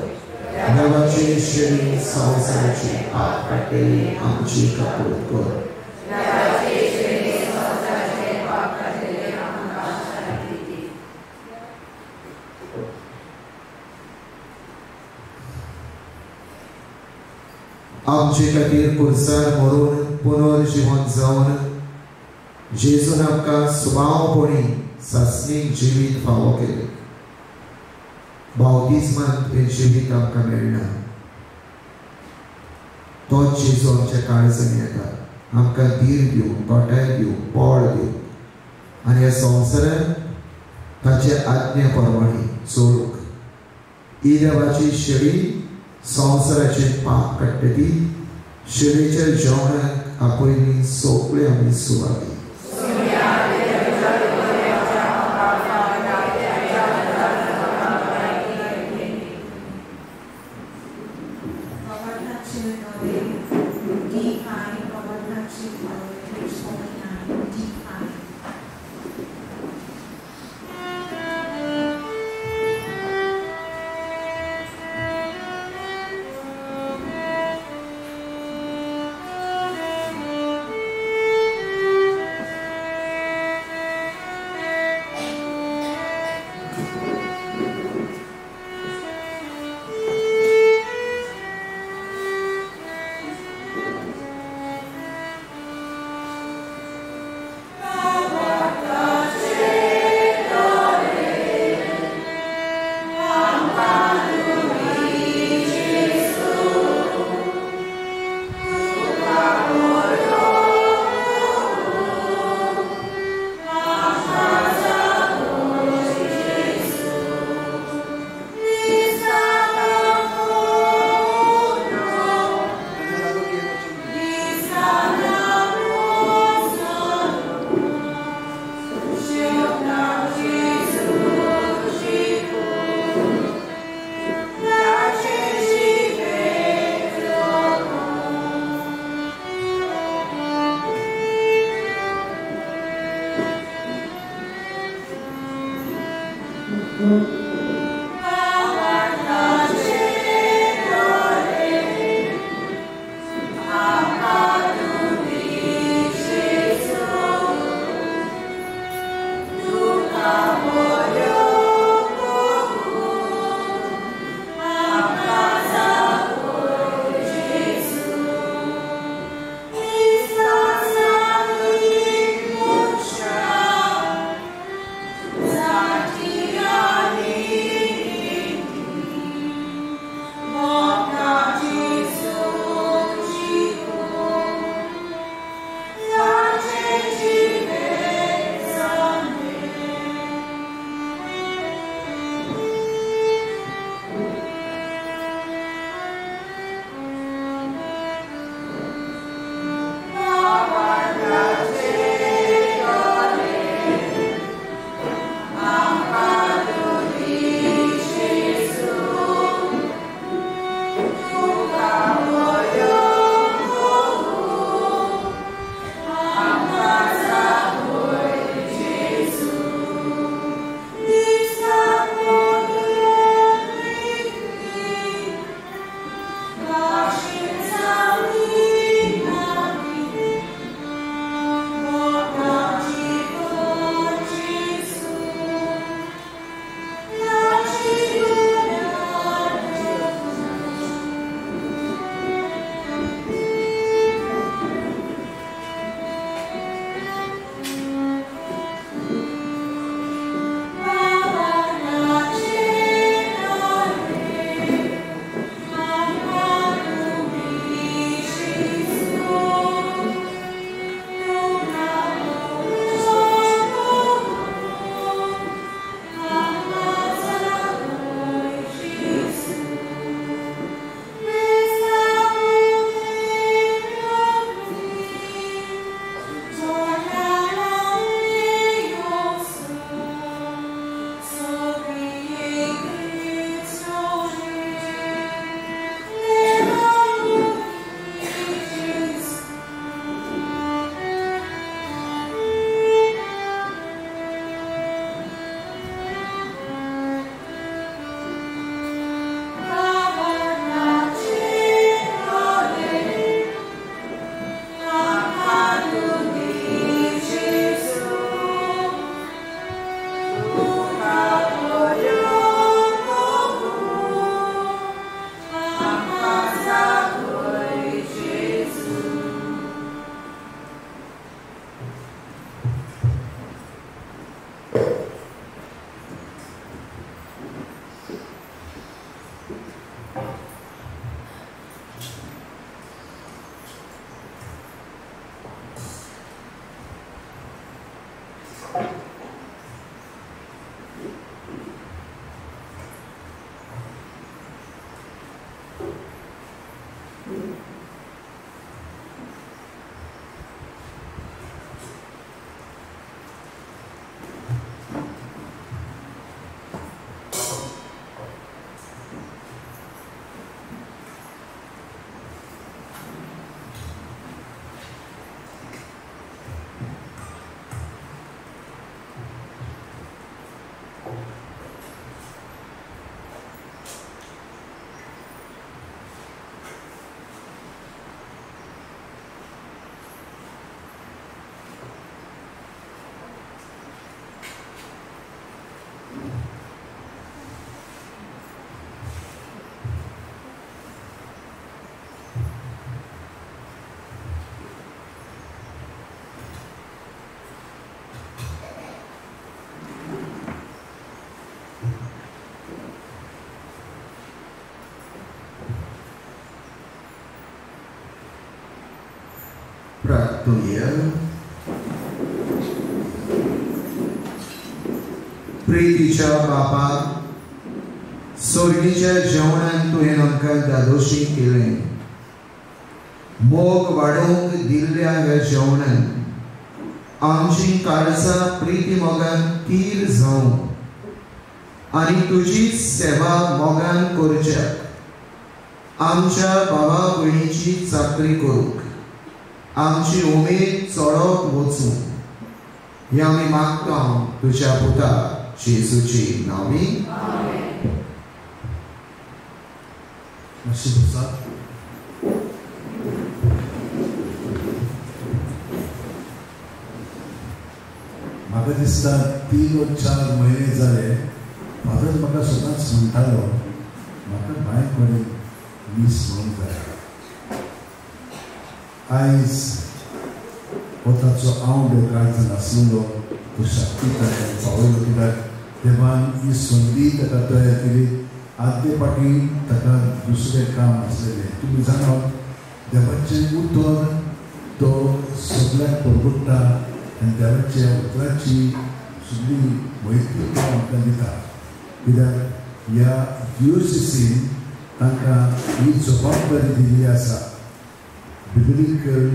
देवाची शेळी संवसाराची पाप काडटली आमची काकूट कर. आमचे खातीर कुर्सार मरून पुनर्जिवन जावन जेजून आमकां सुभावपणी सासणीक जिवीत फावो केलें. बावतिज्मांत हें जिवीत आमकां मेळना. तोच जेजू आमच्या काळजांनी येता, आमकां धीर दिवन, गोठाय दिवन, बळ दिवन आनी ह्या संवसारांत ताचे आज्ञे प्रमाणे चलूंक. ही देवाची शेळी संवसाराचें पाप काडटा ती शेळीच्या जेवणाक आपयली सगळे आमी सुवाती. प्रार्थुया. प्रितीच्या बापा, सोर्गीच्या जेवणान तुवें आमकां धादोशी केलें. मोग वाडोवंक दिल्ल्या ह्या जेवणान आमची काळजां प्रिती मोगान थीर जावं आनी तुजी सेवा मोगान करच्याक आमच्या भावा भयणीची चाकरी करूंक आमची उमेद चडत वचूं हें आमी मागता तुज्या पुता जेजूची नांवी. मातशी बसात. म्हाका दिसता 3 वा 4 म्हयने जाले फादर म्हाका सदांच म्हणटालो म्हाका बांय कडेन मीस म्हणूंक जाय. आयज हो ताचो आवडो काळजान आसलेलो तो शक्ती ताका पावयलो कित्याक देवान ही संदी ताका तयार केली. आदले फाटी ताका दुसरें काम आसलेलें. तुमी जाणा देवाचें उतर तो सगळ्याक परगट्टा आनी देवाच्या उतराची सगळी म्हायती तो आमकां दिता. कित्याक ह्या डिओसीसीन तांकां ही जबाबदारी दिल्ली आसा. बिब्लिकल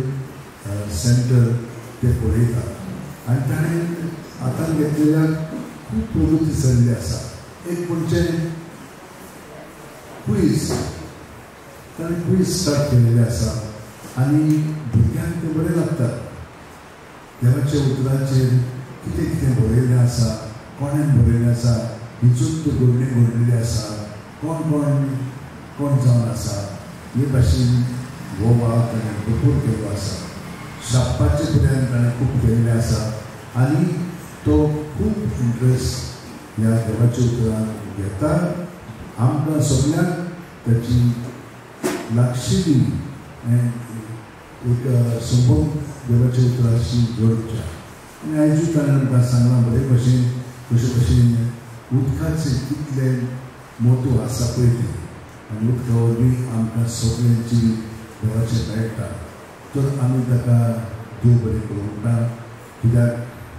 सेंटर ते पळयतात आनी ताणें हातान घेतलेल्या खूब प्रगती जाल्ली आसा. एक म्हणजे क्वीज, ताणें क्वीज स्टार्ट केलेलें आसा आनी भुरग्यांक तें बरें लागता. देवाच्या उतराचेर कितें कितें बरयलें आसा, कोणें बरयलें आसा, हिचूच त्यो घडणी घडलेली आसा, कोण कोण कोण जावन आसा, हे भाशेन हो वावर ताणें भरपूर केल्लो आसा. शापाचे पर्यंत ताणें खूब केल्लें आसा आनी तो खूब इंट्रस्ट ह्या देवाच्या उतरान घेता. आमकां सगळ्यांक ताची लागशिल्ली एक संबंद देवाच्या उतराशी जोडच्या. आनी आयजूय ताणें आमकां सांगलां बरे भशेन कशे भशेन उदकाचें कितलें म्हत्व आसा पळय तें आनी उदका वरवीं आमकां सगळ्यांची देवाचें मेळटा. तर आमी ताका देव बरें करूं म्हणटा कित्याक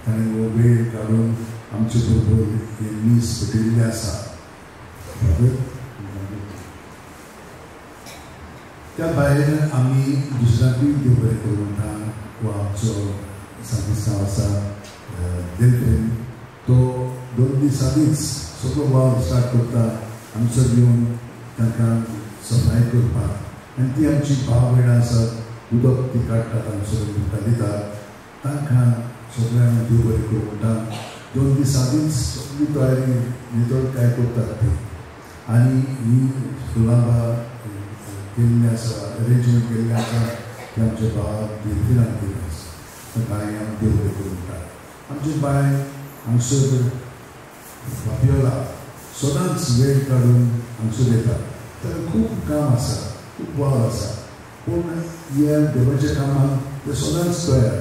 ताणें हो वेळ काडून आमचे बरोबर हें मीस भेटयल्लें आसा. त्या भायर आमी दुसऱ्यांकूय देव बरें करूं म्हणटा. हो आमचो सांगिस्तांव आसा देल्फीन, तो 2 दीस आदींच सगळो वावर स्टार्ट करता आमचो घेवन तांकां सफाय करपाक. आनी ती आमची भाव भयणां आसात, उदक ती काडटात हांगसर उदकां दितात तांकां सगळ्यांक देव बरें करूं म्हणटा. 2 दीस आदींच सगळी तयारी नितळ काय करतात ती. आनी ही फुलां केल्ली आसा, अरेंजमेंट केल्लें आसा ती आमच्या भावाक देल्फिनान केल्ली आसा. तांकां आमी देव बरें करूं म्हणटा. आमचे बाय हांगसर फापियोला सदांच वेळ काडून हांगसर येता. ताका खूब काम आसा, खूब वावर आसा, पूण ह्या देवाच्या कामाक ते सदांच तयार.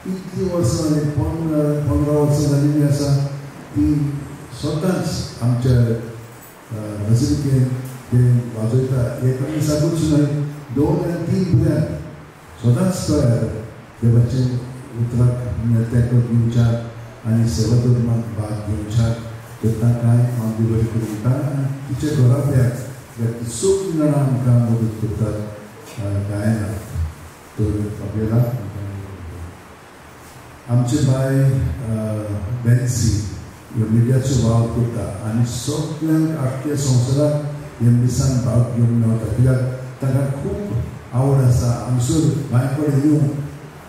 इतलीं वर्सां जालीं, 15 वर्सां जाल्लीं आसा ती सदांच आमच्या बसिलिकेन ते वाजयता. एका मिसाकूच न्हय, 2 आनी 3 भुरग्यांक सदांच तयार देवाचे उतराक तेंको दिवच्याक आनी सेवा धर्माक भाग घेवच्याक. तर तांकां हांव देव बरें करूं म्हणटा. आनी तिच्या घराब्याक सगळीं जाणां आमकां मदत करतात गायनाक. तर आपल्याला आमचे बाय बॅन्सी ह्यो मिडियाचो वावर करता आनी सगळ्यांक आख्ख्या संवसाराक ह्या मिसान भाग घेवंक मेळटा. कित्याक तांकां खूब आवड आसा हांगसर बांय कडेन येवंक.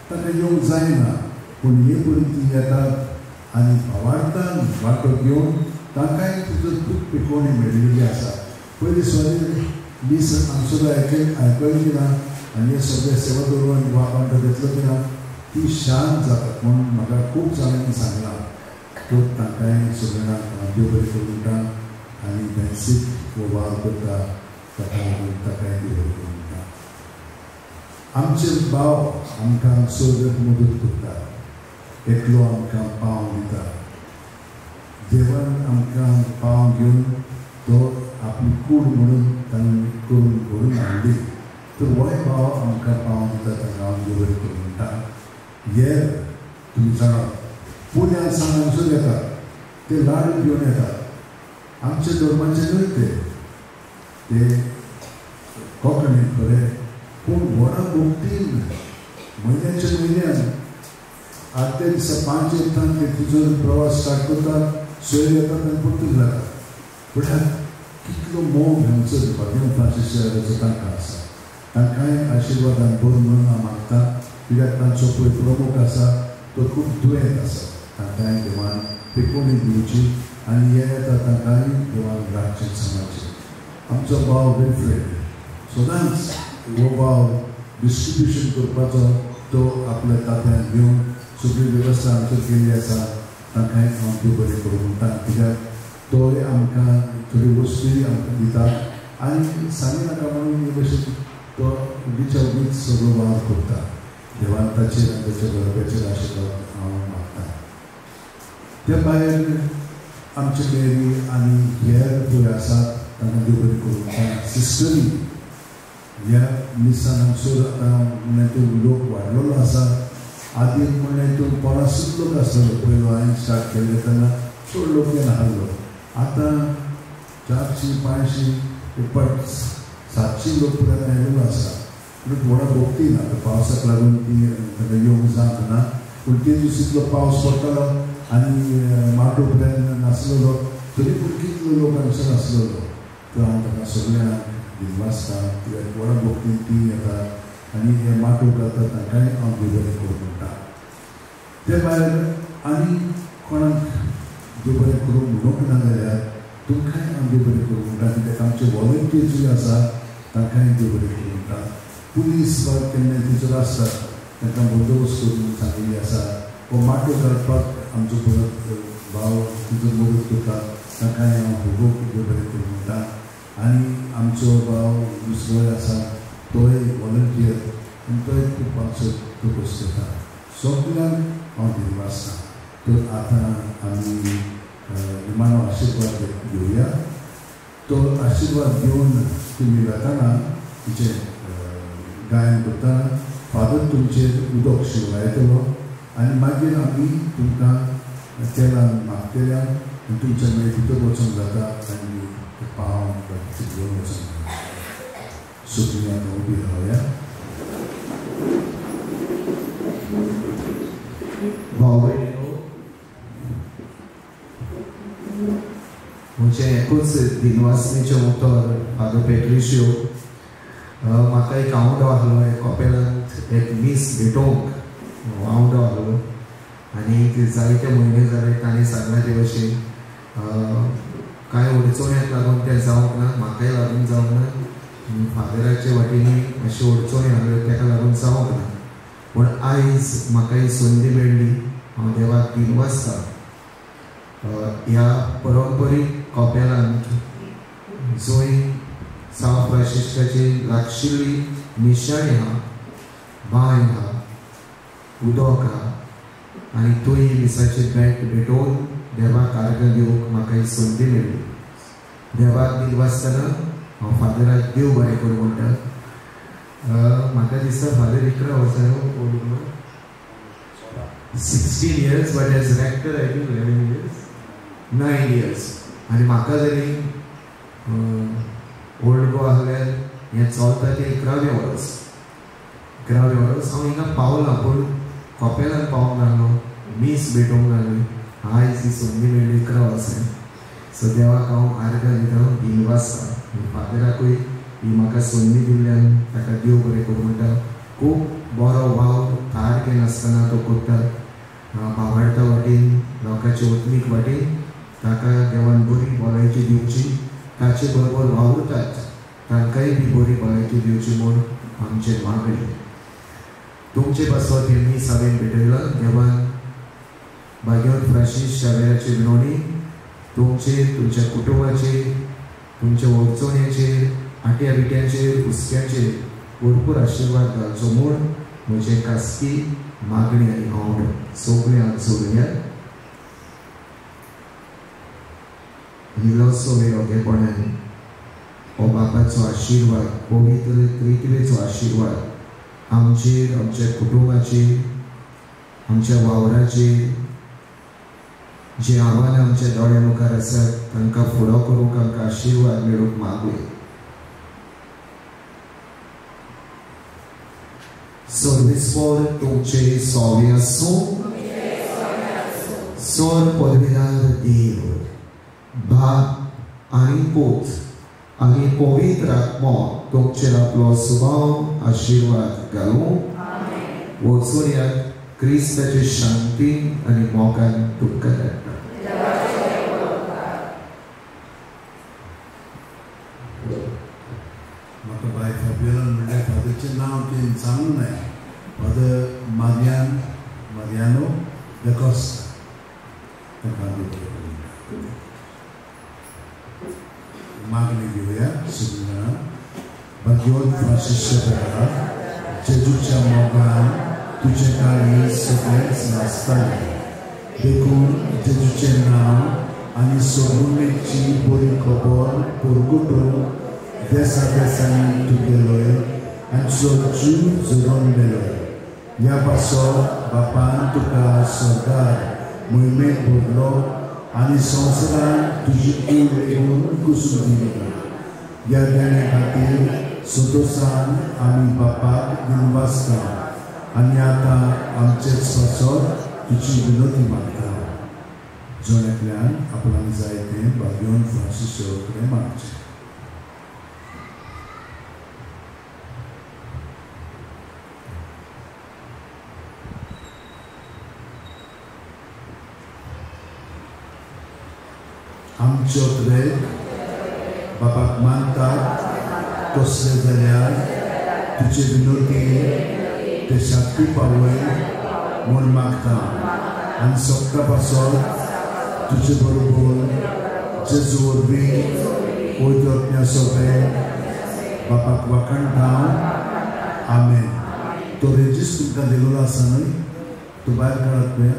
तांकां येवंक जायना, पूण हे परी ती येतात आनी भावार्थान वांटो घेवन तांकांय तितून खूब पिकोवणी मेळिल्ली आसा. पयली सुवातेर मीस हांगसर आयकलें ना आनी हे सगळे सेवा दवरून वांटो घेतलो की ना ती शांत जातात म्हणून म्हाका खूब जाणांनी सांगलां. तर तांकांय सगळ्यांक देव बरें करूं म्हणटा आनी बॅन्सीक हो वावर करता ताका लागून ताकाय देव बरें करूं म्हणटा. आमचे भाव आमकां सगळ्याक मदत करता. एकलो आमकां पांव दिता, देवान आमकां पांव घेवन तो आपली कूड म्हणून ताणें करून घडून हाडली. तर होय भाव आमकां पांव दिता, ताका हांव देव बरें करूं म्हणटा. हे तुमी जाणा पुण्यान सावन हांगसर येतात ते लाडू घेवन येतात. आमच्या धर्माचे न्हय ते ते कोंकणी खरें पूण व्हडा भक्तीन म्हयन्याच्या म्हयन्यान आदल्या दिसा 5 येतात ते तिजो प्रवास स्टार्ट करतात, सोय येतात आनी परतून जातात. म्हळ्यार कितलो मोग हांगसर भाग्यम फ्रांसीस शावेराचो तांकां आसा. तांकांय आशिर्वादान भर म्हणून हांव मागता कित्याक तांचो पळय प्रमुख आसा तो खूब दुयेंत आसा. तांकांय देवान तेकोणी दिवची आनी हे येता तांकांय देवान राखचें सांबाळचें. आमचो भाव विल्फ्रेड सदांच हो भाव डिस्ट्रिब्युशन करपाचो तो आपल्या ताब्यांत घेवन सगळी वेवस्था हांगसर केल्ली आसा. तांकांय हांव देव बरें करूं म्हणटा कित्याक तोय आमकां थोड्यो वस्तूय आमकां दिता आनी सांगी नाका म्हणून हे भशेन तो उगीच्या उगीच सगळो वावर करता. देवान ताचेर आनी ताच्या घराब्याचेर आशिर्वाद हांव मागता. त्या भायर आमचे मेरी आनी हेर पळय आसात तांकां देव बरें करूं म्हणटा. सिस्टरी ह्या मिसान हांगसर आतां म्हणल्यार तो लोक वाडलेलो आसा. आदी म्हणल्यार तो 50 लोक आसतलो पयलो हांवें स्टार्ट केल्ले तेन्ना चड लोक येनासलो. आतां 400 500 एक पाट 700 लोक पर्यंत आयलेलो आसा. पूण व्हडा भक्ती ना पावसाक लागून ती तांकां येवंक जावंक ना. पूण ते दीस इतलो पावस पडटालो आनी माटो पर्यंत नासलेलो तरी पूण कितलो लोक हांगसर आसलेलो. तर हांव तांकां सगळ्यांक दिनवासता कित्याक व्हडा भक्तीन ती येता आनी हे माटो घालता तांकांय हांव देव बरें करूं म्हणटा. ते भायर आनी कोणाक देव बरें करूं म्हणूंक ना जाल्यार तुमकांय हांव देव बरें करूं म्हणटा कित्याक आमचे वॉलंटियर्सूय आसा तांकांय देव बरें करूं म्हणटा. पुलीस वा केन्नाय थंयसर आसतात तांकां बंदोबस्त करून सांगिल्ली आसा. हो माटो घालपाक आमचो परत भाव थंयसर मदत करता तांकांय हांव खूब देव बरें करूं म्हणटा. आनी आमचो भाव दुसरोय आसा तोय वॉलंटियर आनी तोय खूब आमचो तपस करता. सगल्यांक हांव दिनवासता. तर आतां आमी निमाणो आशिर्वाद घेवया. तो आशिर्वाद घेवन तुमी वेताना तुमचें गायन करतना फादर तुमचेर उदक शिंवरायतलो आनी मागीर आमी तुमकां तेलान मागतल्या आनी तुमच्या मागीर भितर वचूंक जाता आनी पाव घेवन वचूंक जाता. सगळीं आतां उबी रावया. भाव भयणीनो, म्हजें एकूच दिनवासणेचें उतर फादर पेट्रिशियो म्हाका एक आवडो आहलो एक कॉपेलांत एक मीस भेटोवंक आवडो आहलो आनी जायते म्हयने जाले ताणें सांगलां ते भशेन कांय अडचण्यांक लागून तें जावंक ना, म्हाकाय लागून जावंक ना, फादराचे वाटेनूय मातश्यो अडचण्यो आहल्यो ताका लागून जावंक ना. पूण आयज म्हाका ही संदी मेळ्ळी, हांव देवाक दिनवासता. ह्या परंपरीक कॉपेलांत जंय सांव फ्रांसिस्काची लागशिल्ली निशाणी आहा, बांय आहा, उदक आहा आनी थंय मिसाची भेट भेटोवन देवाक आर्गां दिवंक म्हाका ही संदी मेळ्ळी. देवाक दिनवासतना हांव फादराक देव बरें करूं म्हणटा. म्हाका दिसता फादर 11 वर्सां 16 years, but as rector I think 11 years, 9 years. आनी म्हाका जरी ओल्ड गो आहल्यार हें चलता तें 11वें वर्स. 11वें वर्स हांव हिंगा पावलां पूण कॉपेलान पावूंक नासलो, मीस भेटोवंक नासली. आयज ही संदी मेळ्ळी 11 वर्सां. सो देवाक हांव आर्गां दिता, दिनवासता. फादराकूय ही म्हाका संदी दिल्ल्यान ताका देव बरें करूं म्हणटा. खूब बरो वावर थार घेनासतना तो करता. भावार्था वाटेन, लोकांचे ओतमीक वाटेन ताका देवान बरी भलायकी दिवची, ताचे बरोबर वावुरतात तांकांय बी बरी भलायकी दिवची म्हूण आमचें मागणें. तुमचे पासत हें मीस हांवें भेटयलां. देवान भाग्यवंत फ्रांसीस शावेराची विनवणी तुमचेर, तुमच्या कुटुंबाचेर, तुमच्या अडचण्यांचेर, आट्या विट्यांचेर, हुस्क्याचेर भरपूर आशिर्वाद घालचो म्हूण म्हजें खासगी मागणी आनी आवड. सगळें हात जोडया. इल्लोसो वेळ ओगेपणान हो बापाचो आशिर्वाद, पवित्र त्रित्वेचो आशिर्वाद आमचेर, आमच्या कुटुंबाचेर, आमच्या वावराचेर जी आव्हानां आमच्या दोळ्या मुखार आसात तांकां फुडो करूंक आमकां आशिर्वाद मेळूंक मागूया. सर्वेस्पर तुमचे सोवे आसूं. सर पदवेदार देव बाप आनी पूत आनी पवित्र आत्मो तुमचेर आपलो सुभाव आशिर्वाद घालूं. वचून यात क्रिस्ताचे शांती आनी मोगान तुमकां धाडटा. म्हाका बाय फाबियोलान म्हणल्यार फादरचें नांव तें सांगूंक नाय. फादर मारियानो दकोस्ता ताका मागणी घेवया सगळीं जाणां. भाग्यवंत फ्रांसीस शेफरा, जेजूच्या मोगान तुजें काळीज सगळेंच नाचतालें, देखून जेजूचें नांव आनी सोबुणेची बरी खबर परगटून देसा देसांनी तूं गेलोय आनी तुजो जीव झरोवन मेलोय. ह्या पासत बापान तुका सरदार मोहिमेक भरलो आनी संवसारान तुजी कूड येवन कुसून दिली. ह्या देण्या खातीर संतोशान आमी बापाक दिनवासता आनी आतां आमचेच पासत तुजी विनोती मागता. जण एकल्यान आपणाक जाय तें भाग्यवंत फ्रांसीस कडेन मागचें. आमच्यो त्रेक बापाक मानतात तसलें जाल्यार तुजे विनोती ते शांती पावय म्हूण मागता आनी सगळ्या पासत तुजे बरोबर जेजू वरवीं वयतज्ञा सगळे बापाक वाखाणटा. आमेन. तो रेजिस्ट तुमकां दिलेलो आसा न्हय, तो भायर काडात पळया.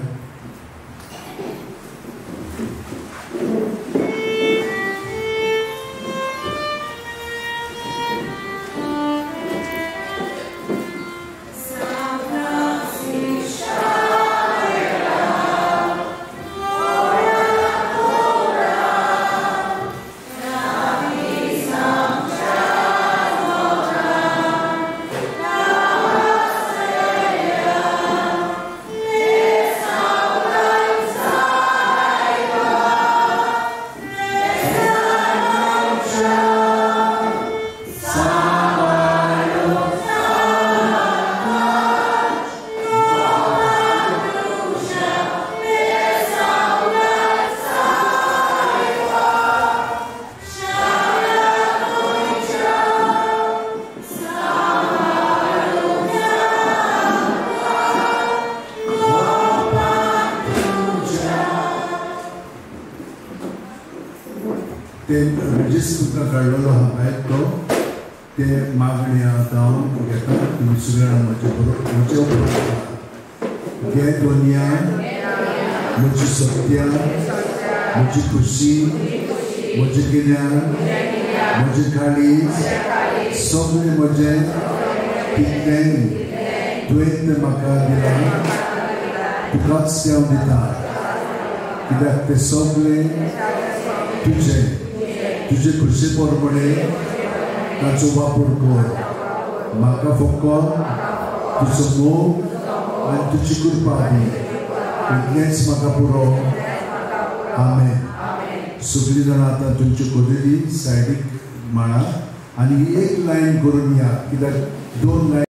रजिस्टर तुमकां काडलेलो आहा भायर तो ते मागणी आतां हांव घेता. तुमी सगळ्या म्हजे बरोबर म्हजे उपरांत घे दोनया म्हजी सत्या, म्हजी खुशी, म्हजें गिन्यान, म्हजें काळीज, सगळें म्हजें कितलें तुवें तें म्हाका दिलां, तुकाच तें हांव दिता, कित्याक तें सगळें तुजें. तुजे खुशी प्रमाणे ताचो वापर कर. म्हाका फकत तुजो मोग आनी तुजी कृपा दी, इतलेंच म्हाका पुरो. आमेन. सगळीं जाणां आतां तुमच्यो कदेली सायडीक माळा आनी एक लायन करून या, कित्याक दोन लायन